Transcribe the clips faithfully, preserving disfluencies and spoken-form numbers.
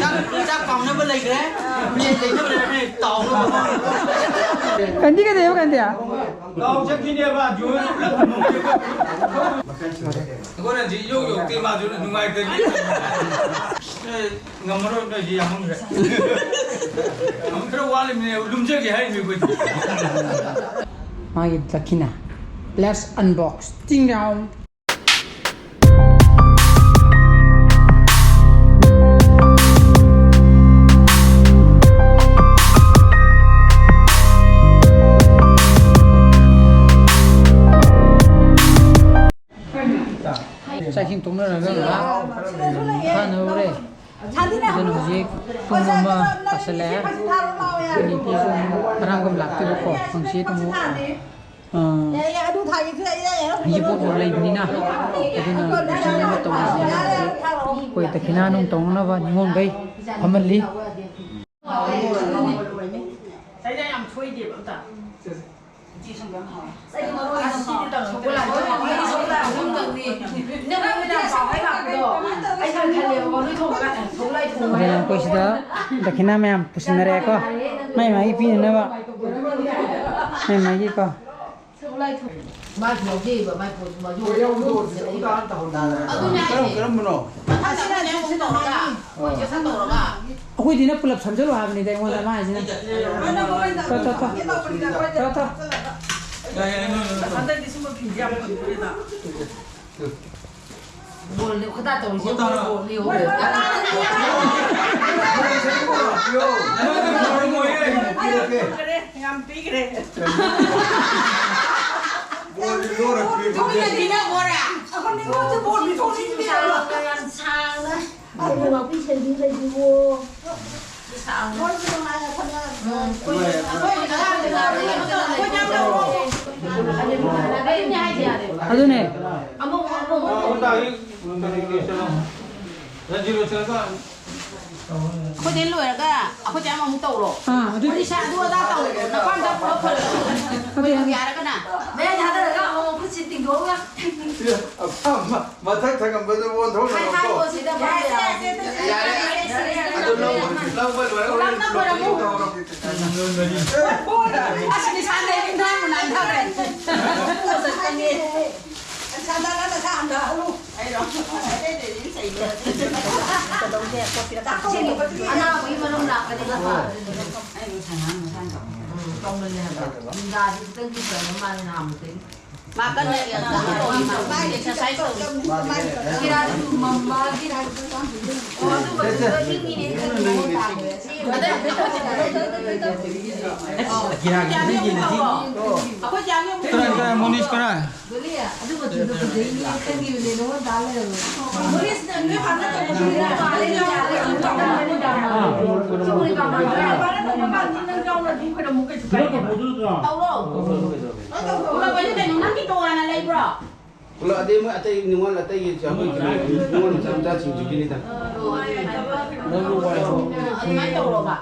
ꯆꯥꯛ, ꯆꯥꯛ ꯀꯥꯎꯅꯕ ꯂꯩꯈ꯭ꯔꯦ, ꯄ꯭ꯂꯦꯠ ꯂꯩꯅꯕ ꯂꯩꯔꯦ, ꯇꯥꯎꯅꯕ꯫ ꯀꯟꯗꯤ ꯀꯩꯗꯧꯕ ꯀꯟꯗꯤ? ꯀꯥꯎ ꯆꯠꯈꯤꯅꯦꯕ, ꯖꯣꯏ ꯄꯨꯂꯞ ꯊꯝꯃꯝꯃꯦ꯫ ꯑꯩꯈꯣꯏꯅ ꯍꯧꯖꯤꯛ ꯌꯧ ꯌꯧꯗꯦ, ꯃꯥꯁꯨ ꯅꯨꯡꯉꯥꯏꯇꯕꯤ꯫ ꯑꯦ, ꯉꯝꯃꯔꯣꯏ, ꯅꯣꯏꯁꯤ ꯌꯥꯝꯃꯟꯈ꯭ꯔꯦ꯫ ꯌꯥꯝ ꯈꯔ ꯋꯥꯠꯂꯤꯕꯅꯦ, ꯂꯨꯝꯖꯒꯦ ꯍꯥꯏꯔꯤꯕꯅꯦ ꯑꯩꯈꯣꯏꯗꯤ꯫ ꯃꯥꯒꯤ ꯗꯈꯤꯅꯥ꯫ Let's unbox. ꯇꯤꯡ ꯌꯥꯎ꯫ ꯆꯥꯛ ꯏꯁꯤꯡ ꯇꯣꯛꯅꯔꯒ ꯉꯥꯏꯍꯥꯛ ꯄꯣꯊꯥꯅꯔꯨꯔꯦ꯫ ꯑꯗꯨꯅ ꯍꯧꯖꯤꯛ ꯄꯨꯡ ꯑꯃ ꯇꯥꯁꯜꯂꯛꯑꯦ꯫ ꯑꯩꯈꯣꯏ ꯅꯨꯄꯤꯁꯨ ꯑꯃꯨꯛ ꯀꯔꯥꯡꯒꯝ ꯂꯥꯛꯇꯣꯏꯕꯀꯣ, ꯍꯪꯆꯤꯠ ꯑꯃꯨꯛ, ꯑ, ꯍꯩꯖꯤꯡꯄꯣꯠ ꯂꯩꯕꯅꯤꯅ, ꯑꯗꯨꯅ ꯂꯣꯏꯁꯤꯟꯅꯕ ꯇꯧꯔꯁꯤꯅ ꯑꯩꯈꯣꯏ ꯗꯈꯤꯅꯥ ꯅꯨꯡ ꯇꯧꯅꯅꯕ ꯅꯤꯉꯣꯜꯈꯩ ꯐꯝꯍꯜꯂꯤ꯫ ꯆꯥꯏꯅ ꯌꯥꯝ ꯁꯣꯏꯗꯦꯕ ꯑꯝꯇ꯫ ꯑꯗꯨꯅ ꯑꯩꯈꯣꯏ ꯁꯤꯗ ꯗꯈꯤꯅꯥ ꯃꯌꯥꯝ ꯄꯨꯁꯤꯟꯅꯔꯛꯑꯦꯀꯣ, ꯃꯥꯏ ꯃꯥꯏ ꯄꯤꯅꯅꯕ꯫ ꯃꯥꯏ ꯃꯥꯏꯒꯤꯀꯣ꯫ ꯃꯥꯒꯤ ꯌꯥꯎꯖꯩꯕ, ꯃꯥꯏ ꯄꯣꯠ ꯃꯌꯣꯜ ꯍꯣꯏ, ꯌꯥꯎꯕꯗꯣ ꯑꯣꯏꯔꯁꯨ ꯆꯠꯄ ꯇꯥꯔ ꯇꯧꯍꯟꯗꯅ꯫ ꯑꯗꯨꯅꯦ ꯀꯔꯝ-, ꯍꯥꯏꯁꯦ꯫ ꯀꯔꯝꯕꯅꯣ? ꯃꯊꯪ ꯑꯃꯨꯛ ꯁꯤ ꯇꯧꯔꯒ, ꯃꯣꯏ ꯆꯦꯁꯟ ꯇꯧꯔꯒ꯫ ꯑꯩꯈꯣꯏꯗꯤꯅ ꯄꯨꯂꯞ ꯁꯝꯖꯜꯂꯣ ꯍꯥꯏꯕꯅꯤꯗ ꯑꯩꯉꯣꯟꯗ ꯃꯥ ꯍꯥꯏꯁꯤꯅ꯫ ꯇꯣ, ꯇꯣ, ꯇꯣ꯫ ꯇꯣ, ꯇꯣ꯫ ꯌꯥꯏ, ꯌꯥꯏ, ꯅꯣꯏ, ꯅꯣꯏ, ꯅꯣꯏ꯫ ꯍꯟꯗꯛꯇꯤ ꯁꯨꯝꯕ ꯐꯤꯁꯦ ꯌꯥꯝ ꯐꯪꯗ꯭ꯔꯦꯗ꯫ ꯕꯣꯜꯅꯦ ꯈꯨꯗꯥ ꯇꯧꯔꯤꯁꯦ, ꯈꯨꯗꯥ꯫ ꯕꯣꯜꯅꯦ꯫ ꯌꯥꯝ ꯄꯤꯈ꯭ꯔꯦ꯫ ꯕꯣꯜꯗꯤ ꯂꯣꯏꯔꯛꯇ꯭ꯔꯤ꯫ ꯇꯨꯃꯤꯟꯅ ꯄꯤꯅꯈꯣꯔꯦ꯫ ꯑꯩꯈꯣꯏ ꯅꯤꯉꯣꯜꯁꯦ ꯕꯣꯜ ꯄꯤꯊꯣꯛꯅꯤꯡꯗꯦ꯫ ꯌꯥꯝ ꯁꯥꯡꯅ꯫ ꯑꯩꯕꯨ ꯉꯥꯛꯄꯤ ꯁꯦꯟꯕꯤ ꯂꯩꯕꯤꯌꯨ꯫ ꯃꯣꯏꯁꯨ ꯅꯨꯡꯉꯥꯏꯅ ꯊꯝꯅꯔꯝꯃꯣ꯫ ꯑꯗꯨꯅꯦ꯫ ꯑꯩꯈꯣꯏꯗꯤ ꯂꯣꯏꯔꯒ ꯑꯩꯈꯣꯏꯗꯤ ꯑꯃꯃꯨꯛ ꯇꯧꯔꯣ꯫ ꯑꯥ, ꯑꯗꯨ ꯑꯣꯔꯤꯁꯥ ꯑꯗꯨ ꯑꯗꯥ ꯇꯧꯔꯣ꯫ ꯅꯄꯥꯝ ꯆꯥ ꯄꯨꯔ ꯐꯔꯦ꯫ ꯑꯗꯨ ꯌꯥꯔꯦ꯫ ꯌꯥꯔꯒꯅ꯫ ꯃꯌꯥꯏ ꯊꯥꯗꯔꯒ ꯑꯃꯨꯛ ꯈꯨꯠꯁꯤ ꯇꯤꯡꯊꯣꯛꯑꯒ꯫ ꯃꯊꯛ ꯊꯪꯒꯝꯕꯗ ꯑꯣꯟꯊꯣꯛꯅꯔꯣꯀꯣ꯫ ꯍꯥꯏ, ꯍꯥꯏ, ꯌꯥꯔꯦ꯫ ꯂꯧꯕ ꯂꯣꯏꯔꯒ ꯍꯣꯔꯦꯟ ꯄꯨꯂꯞ ꯄꯨꯂꯞ ꯇꯧꯔꯣ꯫ ꯑꯁ, ꯅꯤꯁꯥꯟ ꯂꯩꯕꯤ ꯏꯟꯖꯥꯡꯕꯨ ꯅꯥꯟꯊꯈ꯭ꯔꯦ꯫ ꯅꯁꯥꯟꯗ ꯅꯪ ꯅꯁꯥ ꯍꯟꯊꯍꯜꯂꯨ꯫ ꯑꯩꯔꯣ? ꯑꯇꯩꯗꯤ ꯑꯗꯨꯝ ꯆꯩꯗ꯫ ꯀꯩꯗꯧꯅꯦ? ꯄꯣꯠ ꯄꯤꯔꯛꯀꯦ꯫ ꯑꯅꯥꯕꯒꯤ ꯃꯔꯝ ꯂꯥꯛꯀꯅꯤ ꯅꯠꯇ꯭ꯔꯥ? ꯑꯩ ꯃꯁꯥ ꯉꯥꯡ ꯃꯁꯥ ꯉꯥꯡ꯫ ꯎꯝ, ꯇꯧꯃꯜꯂꯦ ꯍꯥꯏꯕ꯫ ꯅꯨꯡꯗꯥꯡꯁꯤ ꯈꯤꯇꯪꯗꯤ ꯐꯔꯕ ꯃꯥꯜꯂꯦ ꯅꯍꯥꯟꯃꯨꯛꯇꯒꯤ꯫ ꯃꯥ ꯀꯟꯅ ꯑꯦꯛꯁꯔꯁꯥꯏꯁ ꯇꯧꯔꯤ꯫ ꯀꯤꯔꯥꯁꯨ ꯃꯝꯕꯒꯤ ꯑꯣ, ꯑꯗꯨꯒ ꯃꯤꯅꯦ ꯈꯟꯕ ꯍꯥꯏꯇꯥꯔꯦ꯫ ꯑꯗꯩ ꯑꯩꯈꯣꯏ ꯆꯥꯛ ꯌꯦꯡꯕ ꯀꯅꯥ, ꯀꯅꯥ, ꯃꯣꯅꯤꯁ ꯀꯅꯥ? ꯑꯗꯨꯒ ꯃꯆꯨꯗꯣ ꯐꯖꯩꯅꯦ ꯈꯟꯈꯤꯕꯅꯦ, ꯅꯉꯣꯟꯗ ꯇꯥ ꯂꯩꯔꯝꯃꯦ꯫ ꯃꯣꯅꯤꯁꯅ ꯅꯣꯏ ꯃꯥꯅ ꯇꯧꯕ ꯅꯪ ꯌꯥꯎꯅ ꯑꯗꯨꯝ ꯈꯣꯏꯔꯝꯃꯨ ꯀꯩꯁꯨ ꯀꯥꯏꯗꯦ꯫ ꯇꯧꯔꯣ꯫ ꯄꯨꯂꯞ ꯑꯣꯏꯅ ꯀꯩꯅꯣ, ꯅꯪꯒꯤ ꯇꯣꯉꯥꯟꯅ ꯂꯩꯕ꯭ꯔꯣ? ꯄꯨꯂꯞ ꯑꯗꯩ ꯃꯣꯏ ꯑꯇꯩ ꯅꯤꯉꯣꯜ ꯑꯇꯩꯒꯤ ꯅꯤꯉꯣꯜ ꯃꯆꯥ ꯃꯆꯥꯁꯤꯡꯁꯤꯒꯤꯅꯤꯗ꯫ ꯑꯗꯨꯃꯥꯏꯅ ꯇꯧꯔꯣꯕ꯫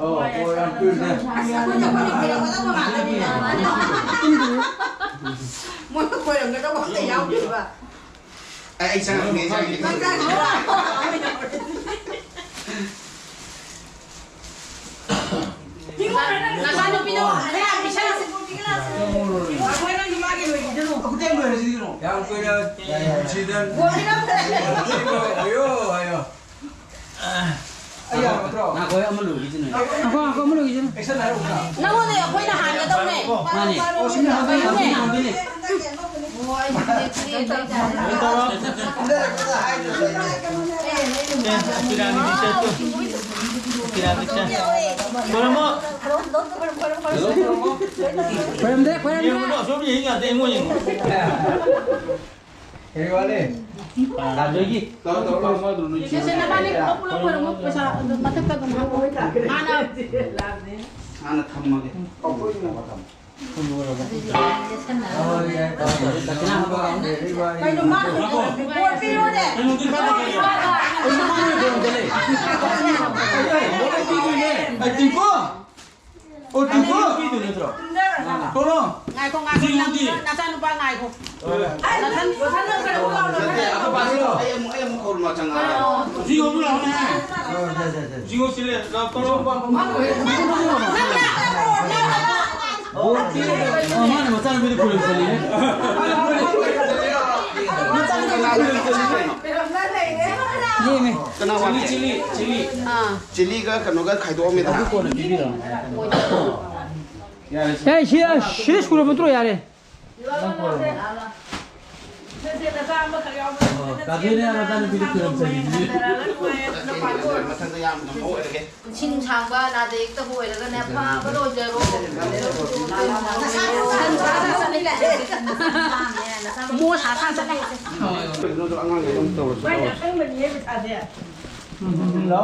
ꯑꯣ, ꯍꯣꯏ, ꯌꯥꯝ ꯀꯨꯏꯔꯦ꯫ ꯑꯁ, ꯑꯩꯈꯣꯏꯅ, ꯑꯩꯈꯣꯏꯅ ꯈꯣꯏꯔꯝꯒꯗꯕ ꯉꯥꯛꯇꯅꯤꯅꯦ꯫ ꯃꯣꯏꯅ ꯈꯣꯏꯔꯝꯒꯗꯕ ꯑꯝꯇ ꯌꯥꯎꯗꯦꯕ꯫ ꯑꯩ, ꯑꯩ ꯆꯪꯉꯛꯀꯦ, ꯑꯩ ꯆꯪꯉꯛꯀꯦ꯫ ꯅꯪ ꯆꯪꯉꯛꯀꯦꯔꯥ? ꯅꯆꯥꯅꯨꯄꯤꯗꯣ ꯈꯔ ꯌꯥꯝ ꯄꯤꯁꯜꯂꯨ꯫ ꯑꯩꯈꯣꯏ ꯅꯪꯒꯤ ꯃꯥꯒꯤ ꯂꯣꯏꯈꯤꯗꯅꯣ꯫ ꯌꯥꯝ ꯀꯨꯏꯅ ꯅꯨꯡꯁꯤꯗꯅ꯫ ꯑꯌꯣ, ꯑꯌꯣ꯫ ꯑꯩ ꯌꯥꯔꯕ ꯅꯠꯇ꯭ꯔꯣ? ꯉꯥꯏꯈꯣ, ꯑꯃ ꯂꯣꯏꯈꯤꯁꯤꯅꯦ꯫ ꯉꯥꯏꯈꯣ, ꯉꯥꯏꯈꯣ, ꯑꯃ ꯂꯣꯏꯈꯤꯁꯤꯅꯦ꯫ ꯑꯦꯛꯁꯟ ꯍꯥꯏꯔꯛꯎ꯫ ꯅꯪꯉꯣꯟꯗ ꯑꯩꯈꯣꯏꯅ ꯍꯥꯟꯒꯗꯧꯅꯦ꯫ ꯃꯥꯅꯦ꯫ ꯑꯣ, ꯁꯤꯅ ꯍꯥꯟꯗꯣꯏꯅꯦ꯫ ꯍꯥꯟꯗꯣꯏꯅꯦ꯫ ꯀꯩꯅꯣ ꯇꯧꯔꯣ꯫ ꯁꯦ, ꯄꯤꯔꯥꯃꯤꯗ ꯁꯦ ꯇꯨ꯫ ꯄꯤꯔꯥꯃꯤꯗ ꯁꯦ꯫ ꯈꯣꯏꯔꯝꯃꯣ꯫ ꯈꯣꯏꯔꯝꯗ꯭ꯔꯦ, ꯈꯣꯏꯔꯝꯗ꯭ꯔꯦ꯫ ꯌꯦꯡꯉꯨꯅꯣ, ꯑꯁꯣꯝ ꯌꯦꯡ ꯌꯥꯗꯦ, ꯑꯩꯉꯣꯟ ꯌꯦꯡꯉꯣ꯫ ꯀꯔꯤ ꯋꯥꯠꯂꯤ? ꯇꯥꯗꯣꯏꯒꯤ꯫ ꯇꯧꯔꯣ, ꯇꯧꯔꯣ, ꯇꯧꯔꯣ꯫ ꯁꯦ, ꯁꯦ, ꯅꯕꯥꯅꯤ ꯄꯨꯂꯞ, ꯄꯨꯂꯞ ꯈꯣꯏꯔꯝꯃꯣ, ꯄꯩꯁꯥ ꯑꯗꯨꯝ ꯃꯊꯛꯇ ꯑꯗꯨꯝ ꯍꯥꯞꯄꯣ꯫ ꯍꯥꯟꯅ ꯍꯥꯟꯅ ꯊꯝꯃꯒꯦ꯫ ꯍꯣꯏ, ꯌꯥꯏ, ꯇꯧꯔꯣ, ꯇꯧꯔꯣ꯫ ꯗꯈꯤꯅꯥ ꯍꯥꯞꯄ ꯀꯥꯎꯅꯤ꯫ ꯀꯩꯅꯣ ꯃꯥ ꯀꯣꯠ ꯄꯤꯔꯣꯅꯦ꯫ ꯀꯩꯅꯣꯗꯤ ꯈꯔ ꯈꯔ ꯈꯔ꯫ ꯑꯩ ꯇꯤꯡꯀꯣ! ꯑꯣ, ꯇꯤꯡꯀꯣ! ꯄꯤꯗꯣꯏ ꯅꯠꯇ꯭ꯔꯣ? ꯇꯣꯂꯣ! ꯉꯥꯏꯈꯣ, ꯉꯥꯏꯈꯣ, ꯅꯪ ꯅꯆꯥꯅꯨꯄꯥ ꯉꯥꯏꯈꯣ꯫ ꯅꯊꯟ-, ꯅꯊꯟ ꯅꯪ ꯀꯩꯅꯣ ꯇꯧꯔꯣ, ꯅꯠꯇꯦ, ꯅꯊꯟ ꯑꯩꯈꯣꯏ ꯄꯥꯁꯨ ꯂꯥꯛꯑꯣ꯫ ꯑꯩ ꯑꯃꯨꯛ, ꯑꯩ ꯑꯃꯨꯛ ꯀꯧꯔꯨ ꯃꯥ ꯆꯪꯉꯛꯑꯒꯦ꯫ ꯁꯤ ꯌꯣꯟꯕ ꯂꯥꯛꯑꯣꯅꯦ꯫ ꯁꯤ ꯌꯣꯟ ꯁꯤꯜꯂꯦ, ꯂꯥꯛꯑꯣ, ꯇꯧꯔꯣ꯫ ꯃꯥꯅ ꯃꯆꯥꯅꯨꯄꯤꯗ ꯈꯣꯏꯔꯝ ꯆꯠꯂꯤꯅꯦ꯫ ꯌꯦꯡꯉꯦ꯫ ꯀꯅꯥ ꯋꯥꯠꯀꯦ? Chilli, chilli. ꯑꯥ꯫ ꯆꯤꯂꯤꯒ ꯀꯩꯅꯣꯒ ꯈꯥꯏꯗꯣꯛꯑꯝꯃꯦꯗꯅ꯫ ꯑꯗꯨ ꯀꯣꯟꯅ ꯄꯤꯕꯤꯔꯣ꯫ ꯌꯥꯔꯦ, ꯁꯤ꯫ ꯑꯦ, ꯁꯤ, ꯁꯤꯗ ꯁꯨꯔꯕ ꯅꯠꯇ꯭ꯔꯣ? ꯌꯥꯔꯦ꯫ ꯅꯪ ꯀꯣꯟꯅ꯫ ꯁꯦ, ꯁꯦ, ꯅꯆꯥ ꯑꯃꯈꯛ ꯌꯥꯎꯕ ꯑꯣ, ꯅꯠꯇꯦ꯫ ꯀꯥꯕꯤꯅ ꯅꯆꯥꯅꯨꯄꯤꯗꯤ ꯈꯨꯔꯨꯝ ꯆꯠꯂꯤꯗꯨꯗꯤ꯫ ꯍꯟꯊꯔꯒ ꯅꯨꯡꯉꯥꯏ ꯌꯥꯏꯐꯅ ꯄꯥꯟꯊꯣꯛꯑꯣ꯫ ꯃꯊꯪꯗ ꯌꯥꯝꯅ ꯃꯧ ꯑꯣꯏꯔꯒꯦ꯫ ꯄꯨꯟꯁꯤ ꯅꯨꯡꯁꯥꯡꯕ, ꯅꯥꯗ ꯌꯦꯛꯇꯕ ꯑꯣꯏꯔꯒꯅꯦ, ꯐꯕ ꯑꯣꯏꯖꯔꯣ꯫ ꯃꯣ ꯁꯥ ꯁꯥ ꯆꯠꯂꯦ꯫ ꯀꯩꯅꯣꯗꯣ ꯑꯉꯥꯡꯒꯤ ꯑꯗꯨꯝ ꯇꯧꯔꯁꯨ ꯃꯥꯏꯁꯦ ꯇꯧꯔꯁꯨ꯫ ꯑꯁꯪꯕꯅꯤꯍꯦ ꯄꯩꯁꯥꯁꯦ꯫ ꯍꯜꯂꯣ꯫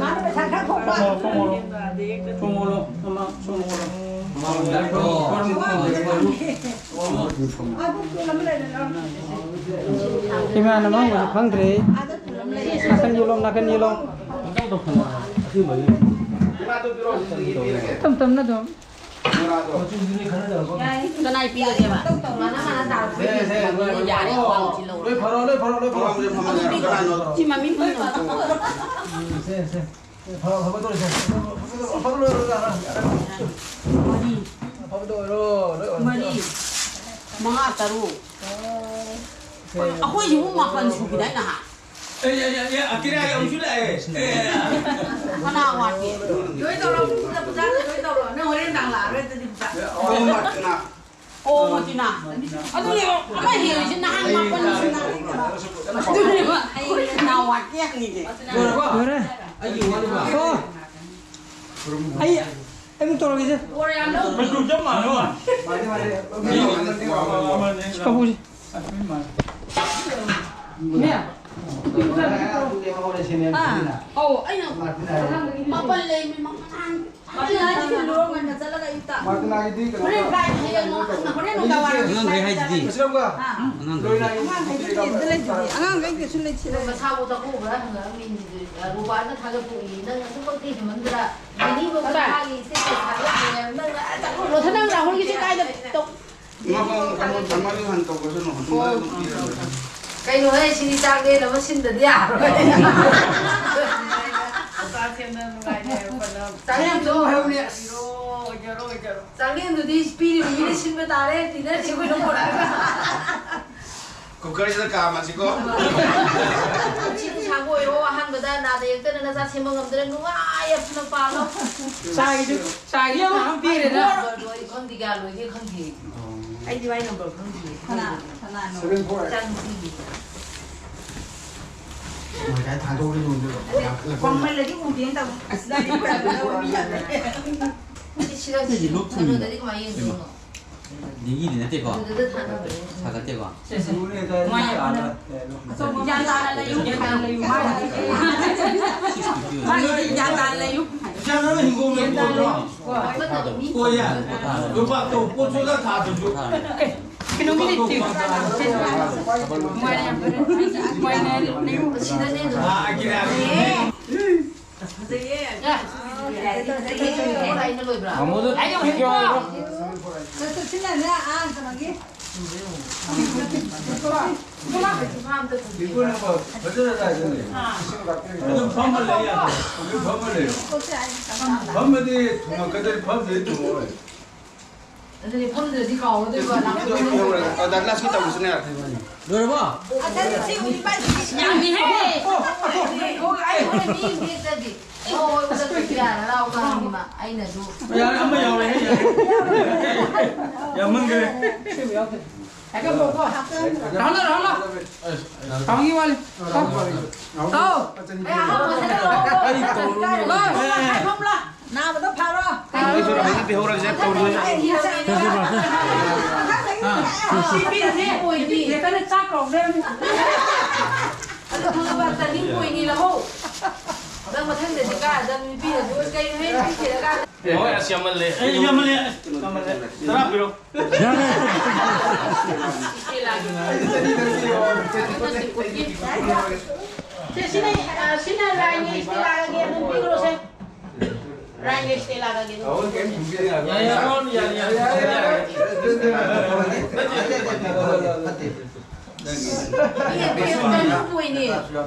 ꯃꯥꯅ ꯄꯩꯁꯥ ꯈꯔ ꯈꯣꯝꯕ꯫ ꯁꯣꯝ ꯑꯣꯜꯂꯣ, ꯁꯣꯝ ꯑꯣꯜꯂꯣ, ꯃꯃꯥ, ꯁꯣꯝ ꯑꯣꯜꯂꯣ꯫ ꯑꯗꯨ ꯇꯣꯂꯝ ꯂꯩꯔꯦ꯫ ꯏꯃꯥꯅ ꯃꯥꯡꯕꯁꯨ ꯈꯪꯗ꯭ꯔꯦ꯫ ꯅꯥꯀꯟ ꯌꯦꯠꯂꯣꯝ, ꯅꯥꯀꯟ ꯌꯦꯠꯂꯣꯝ꯫ ꯇꯞ ꯇꯞꯅ ꯑꯗꯨꯝ꯫ ꯀꯅꯥꯏ ꯄꯤꯔꯒꯦꯕ? ꯃꯥꯅ ꯃꯥꯅ ꯇꯥꯔꯛꯄ ꯁꯦ, ꯁꯦ, ꯌꯥꯔꯦ, ꯑꯋꯥꯡꯕꯁꯤ ꯂꯧꯔꯣ꯫ ꯂꯣꯏ ꯐꯔꯣ, ꯂꯣꯏ ꯐꯔꯣ, ꯂꯣꯏ ꯐꯔꯣ꯫ ꯁꯤ ꯃꯃꯤꯡ ꯈꯪꯗꯕ꯫ ꯁꯦ, ꯁꯦ꯫ ꯐꯕ, ꯐꯕ ꯇꯧꯔꯁꯦ꯫ ꯐꯕ ꯂꯣꯏꯔꯣ, ꯌꯥꯔꯦ꯫ ꯃꯔꯤ꯫ ꯐꯕꯗ ꯑꯣꯏꯔꯣ, ꯂꯣꯏ ꯑꯣꯏꯔꯣ꯫ ꯃꯔꯤ, ꯃꯉꯥ, ꯇꯔꯨꯛ꯫ ꯁꯦ꯫ ꯑꯩꯈꯣꯏꯁꯤꯕꯨ ꯃꯥꯄꯟ ꯁꯨꯈꯤꯗꯥꯏ ꯅꯍꯥꯟ? ꯑꯦ, ꯑꯦ, ꯑꯦ, ꯑꯦ, ꯑꯀꯤꯔꯥꯒꯤ ꯑꯃꯨꯛꯁꯨ ꯂꯥꯛꯑꯦ꯫ ꯑꯦ꯫ ꯀꯅꯥ ꯋꯥꯠꯀꯦ? ꯂꯣꯏ ꯇꯧꯔꯣ, ꯄꯨꯖꯥ, ꯄꯨꯖꯥ, ꯂꯣꯏ ꯇꯧꯔꯣ꯫ ꯅꯪ ꯍꯣꯔꯦꯟ ꯅꯨꯡꯗꯥꯡ ꯂꯥꯛꯑꯔꯣꯏ ꯑꯗꯨꯗꯤ ꯄꯨꯖꯥ꯫ ꯑꯣ, ꯃꯥꯄꯟꯅ꯫ ꯑꯣ, ꯃꯇꯤꯅꯥ꯫ ꯑꯗꯨꯅꯦ, ꯑꯃ ꯍꯦꯜꯂꯤꯁꯦ ꯅꯍꯥꯟ ꯃꯥꯄꯟ ꯁꯨꯅ꯫ ꯑꯗꯨꯅꯦꯕ, ꯑꯩꯈꯣꯏ ꯅꯥ ꯋꯥꯠꯀꯦ ꯍꯪꯉꯤꯁꯦ꯫ ꯂꯣꯏꯔꯦ꯫ ꯑꯩꯒꯤ ꯋꯥꯠꯂꯤꯕ꯫ ꯑꯣ꯫ ꯑꯩ, ꯑꯩ ꯑꯃꯨꯛ ꯇꯧꯔꯒꯦꯁꯦ꯫ ꯃꯆꯨ ꯆꯞ ꯃꯥꯟꯅꯕ꯫ ꯀꯕꯨꯁꯦ꯫ ꯅꯦ꯫ ꯍꯥ? ꯑꯧ, ꯑꯩꯅ ꯃꯥꯔꯇꯤꯅꯥꯒꯤ꯫ ꯑꯉꯥꯡꯗꯒꯤ ꯃꯥꯄꯜ ꯂꯩ, ꯃꯤ ꯃꯉꯥ꯫ ꯃꯥꯔꯇꯤꯅꯥꯒꯤ ꯊꯤꯜꯂꯨꯔꯣ, ꯉꯟꯅ ꯆꯠꯂꯒ ꯑꯌꯨꯛꯇ꯫ ꯃꯥꯔꯇꯤꯅꯥꯒꯤꯗꯤ ꯀꯩꯅꯣ ꯍꯣꯔꯦꯟ ꯇꯧ-, ꯀꯥꯏꯗ ꯍꯌꯦꯡ ꯅꯣ-, ꯍꯣꯔꯦꯟ ꯅꯨꯡꯗꯥꯡ ꯋꯥꯏꯔꯝ ꯑꯉꯥꯡꯈꯩ ꯍꯥꯏꯁꯤꯗꯤ꯫ ꯏꯆꯦꯝꯒ꯫ ꯍꯥ? ꯑꯉꯥꯡꯈꯩ꯫ ꯂꯣꯏꯅ ꯑꯉꯥꯡꯈꯩꯗꯤ ꯂꯩꯇꯦ, ꯑꯉꯥꯡꯈꯩ ꯀꯩꯁꯨ ꯂꯩꯇꯦ꯫ ꯃꯁꯥꯕꯨ ꯆꯥꯛꯀꯧꯕ꯭ꯔꯥ ꯍꯪꯉꯛꯑꯝꯃꯤꯅꯤꯗꯤ, ꯔꯣꯕꯥꯔꯠꯅ ꯊꯥꯒꯠꯄ ꯎꯏ꯫ ꯅꯪ ꯑꯗꯨꯃꯛꯇꯤ ꯍꯦꯟꯃꯟꯗ꯭ꯔꯥ? ꯃꯤꯅꯤꯕꯨ ꯀꯗꯥꯏ? ꯃꯈꯥꯒꯤ ꯏꯁꯇꯦꯖꯇ ꯊꯥꯒꯠꯂꯦ꯫ ꯅꯪꯅ ꯆꯥꯛꯀꯧꯕ ꯔꯣꯁꯟ, ꯅꯪ ꯔꯥꯍꯨꯜꯒꯤꯁꯦ ꯀꯥꯏꯗ ꯇꯧ-, ꯃꯥ ꯀꯩꯅꯣ ꯊꯝꯃꯒ ꯍꯥꯟꯅ ꯇꯧꯈ꯭ꯔꯁꯅꯨ, ꯑꯗꯨꯝ ꯑꯣ꯫ ꯑꯗꯨꯝ ꯄꯤꯔꯒ ꯂꯣꯏꯔꯦ꯫ ꯀꯩꯅꯣꯍꯦ, ꯁꯤꯗꯤ ꯆꯥꯛꯂꯦꯟ ꯑꯃ ꯁꯤꯟꯗꯗꯤ ꯌꯥꯔꯣꯏ꯫ ꯆꯥꯛꯂꯦꯟꯗꯣ, ꯆꯥꯛꯂꯦꯟꯗꯨꯗꯤ ꯄꯤꯔꯤꯕ ꯃꯤꯅ ꯁꯤꯟꯕ ꯇꯥꯔꯦ, dinner ꯁꯦ ꯑꯩꯈꯣꯏꯅ ꯄꯨꯔꯛꯑꯒ꯫ ꯀꯨꯀꯔꯁꯤꯗ ꯀꯥꯝꯃꯁꯤꯀꯣ꯫ ꯄꯨꯟꯁꯤ ꯅꯨꯡꯁꯥꯡꯕ ꯑꯣꯏꯔꯣ, ꯑꯍꯥꯟꯕꯗ ꯅꯥꯗ ꯌꯦꯛꯇꯅ ꯅꯆꯥ ꯁꯦꯝꯕ ꯉꯝꯗꯅ ꯅꯨꯡꯉꯥꯏ ꯌꯥꯏꯐꯅ ꯄꯥꯜꯂꯣ꯫ ꯆꯥꯒꯤꯁꯨ, ꯆꯥꯒꯤꯁꯨ ꯃꯌꯥꯝ ꯄꯤꯔꯦꯗ꯫ ꯅꯝꯕꯔꯗꯣ ꯑꯩ ꯈꯪꯗꯦ, ꯀꯌꯥ ꯂꯣꯏꯒꯦ ꯈꯪꯗꯦ꯫ ꯑꯩꯗꯤ ꯃꯥꯏ ꯅꯝꯕꯔ ꯈꯪꯗꯤꯌꯦ꯫ ꯀꯅꯥ? ꯀꯅꯥꯅꯣ? Seven four. ꯏꯆꯥꯅꯨꯄꯤꯒꯤ꯫ ꯃꯣꯏ ꯀꯥꯏ ꯊꯥꯗꯣꯛꯎꯔꯤ ꯌꯦꯡꯉꯨꯗꯣꯏꯕ? ꯂꯥꯛ-, ꯂꯥꯛꯄ ꯋꯥꯡꯃꯜꯂꯗꯤ ꯎꯗꯦꯅ ꯇꯧꯕ꯫ ꯑꯁ, ꯅꯪꯗꯤ ꯐꯖꯅ ꯎꯕ ꯌꯥꯗꯦ꯫ ꯁꯤ ꯁꯤꯔ-, ꯁꯤ ꯀꯩꯒꯤ ꯅꯣꯛ ꯊꯨꯡꯉꯤꯅꯣ? ꯀꯩꯅꯣꯗꯗꯤ ꯀꯃꯥꯏꯅ ꯌꯦꯡꯗꯣꯏꯅꯣ? ꯗꯦꯡꯒꯤꯗꯤ ꯅꯠꯇꯦꯀꯣ? ꯑꯗꯨꯗ ꯊꯥꯅꯕꯅꯦ꯫ ꯊꯥꯒꯠꯇꯦꯀꯣ? ꯁꯦ, ꯁꯦ꯫ ꯃꯥꯏ ꯌꯥꯝ ꯀꯟꯅ ꯒ꯭ꯌꯥꯟ ꯇꯥꯅ ꯂꯩꯌꯨ, ꯒ꯭ꯌꯥꯟ ꯇꯥꯅ ꯂꯩꯌꯨ꯫ ꯃꯥꯒꯤꯗꯤ ꯒ꯭ꯌꯥꯟ ꯇꯥꯅ ꯂꯩꯌꯨ꯫ ꯏꯆꯥ ꯅꯪꯅ ꯍꯤꯡꯒꯣꯜ ꯂꯩꯕ ꯎꯗ꯭ꯔꯣ? ꯍꯣꯏ꯫ ꯍꯣꯏ, ꯌꯥ꯫ ꯂꯨꯄꯥ ꯇꯧ, ꯄꯣꯠ ꯆꯣꯠꯂ ꯊꯥꯗ꯭ꯔꯁꯨ꯫ ꯀꯩꯅꯣꯒꯤ ꯂꯩꯇꯦ꯫ ꯃꯥꯏ ꯌꯥꯝ ꯀꯟꯅ ꯂꯩꯌꯨ꯫ ꯑꯥ, ꯑꯒꯤꯔꯥ꯫ ꯐꯖꯩꯌꯦ꯫ ꯐꯖꯩꯌꯦ꯫ ꯃꯥꯃꯣꯗꯣ ꯑꯩ ꯌꯥꯝ ꯍꯩꯀꯣ꯫ ꯆꯠꯁꯤꯟꯅꯅꯦ, ꯑꯥ, ꯀꯩꯅꯣꯒꯤ꯫ ꯑꯗꯨꯝ ꯐꯝꯃ ꯂꯩ ꯌꯥꯗ꯭ꯔꯣ? ꯑꯗꯨꯝ ꯐꯝꯃ ꯂꯩꯌꯣ꯫ ꯐꯝꯃꯗꯤ ꯊꯨꯝꯃꯛꯀꯗꯣꯏ, ꯐꯝꯗ꯭ꯔꯗꯤ ꯊꯨꯝꯃꯛꯑꯣꯏ꯫ ꯑꯗꯨꯅꯦ, ꯐꯝꯗ꯭ꯔꯗꯤ ꯀꯥꯎꯔꯗꯣꯏꯕ, ꯂꯥꯛꯄꯗꯣ꯫ ꯑꯗ ꯂꯥꯁꯀꯤ ꯇꯧꯕꯁꯤꯅꯦ꯫ ꯂꯣꯏꯔꯕꯣ? ꯑꯗ ꯁꯤ ꯎꯔꯤꯕ ꯌꯥꯝꯃꯤꯍꯦ꯫ ꯑꯩ ꯍꯣꯔꯦꯟ ꯃꯤ ꯑꯃ ꯅꯦꯛꯇꯗꯤ꯫ ꯑꯣ, ꯍꯣꯏ, ꯎꯗꯛꯇꯗꯤ ꯌꯥꯔꯦ, ꯍꯔꯥꯎ ꯀꯥꯡꯒꯤ ꯃꯥ꯫ ꯑꯩꯅꯁꯨ꯫ ꯌꯥꯔꯦ, ꯑꯃ ꯌꯥꯎꯔꯦ, ꯌꯥꯔꯦ꯫ ꯌꯥꯝꯃꯟꯈ꯭ꯔꯦ꯫ ꯍꯥꯏꯒꯠꯂꯣꯀꯣ꯫ ꯔꯥꯍꯨꯜ, ꯔꯥꯍꯨꯜ꯫ ꯔꯥꯍꯨꯜꯒꯤ ꯋꯥꯂꯤ꯫ ꯇꯥꯎ꯫ ꯑꯩ ꯇꯧꯔꯨꯅꯨ꯫ ꯅꯥꯕꯗꯣ ꯐꯔꯣ꯫ ꯑꯩ ꯁꯨ ꯍꯧꯖꯤꯛ ꯄꯤꯍꯧꯔꯒꯦ, ꯇꯧꯔꯨꯅꯨ꯫ ꯁꯤ ꯄꯤꯔꯅꯤ꯫ ꯆꯥꯛ ꯀꯧꯗꯣꯏꯅꯤ꯫ ꯂꯨꯄꯥ ꯆꯅꯤ ꯄꯣꯏꯅꯤ ꯂꯧꯍꯧ꯫ ꯅꯪ ꯃꯊꯪꯗꯗꯤ ꯀꯥꯔꯗ ꯅꯨꯄꯤꯅꯁꯨ ꯀꯩꯅꯣ ꯍꯦꯛ ꯄꯤꯊꯤꯔꯀꯥꯟꯗ꯫ ꯍꯣꯏ, ꯑꯁ, ꯌꯥꯝꯃꯜꯂꯦ꯫ ꯑꯦ, ꯌꯥꯝꯃꯜꯂꯦ꯫ ꯌꯥꯝꯃꯜꯂꯦ꯫ ꯇꯔꯥ ꯄꯤꯔꯣ꯫ ꯌꯥꯔꯦ꯫ ꯁꯦ, ꯁꯤꯅ, ꯑ, ꯁꯤꯅ ꯂꯥꯏꯒꯤ ꯏꯁꯇꯦꯂꯥꯒꯤ ꯑꯗꯨꯝ ꯄꯤꯈ꯭ꯔꯣꯁꯦ꯫ ꯔꯥꯏꯝ ꯏꯁꯇꯦꯂꯥꯒ ꯀꯩꯅꯣ꯫ ꯌꯥꯔꯦ, ꯌꯥꯔꯦ, ꯌꯥꯔꯦ, ꯌꯥꯔꯦ, ꯌꯥꯔꯦ꯫ ꯅꯠꯇꯦ, ꯅꯠꯇꯦ, ꯅꯠꯇꯦ꯫ ꯅꯪꯒꯤ ꯇꯔꯅꯤꯡ ꯄꯣꯏꯟꯅꯦ꯫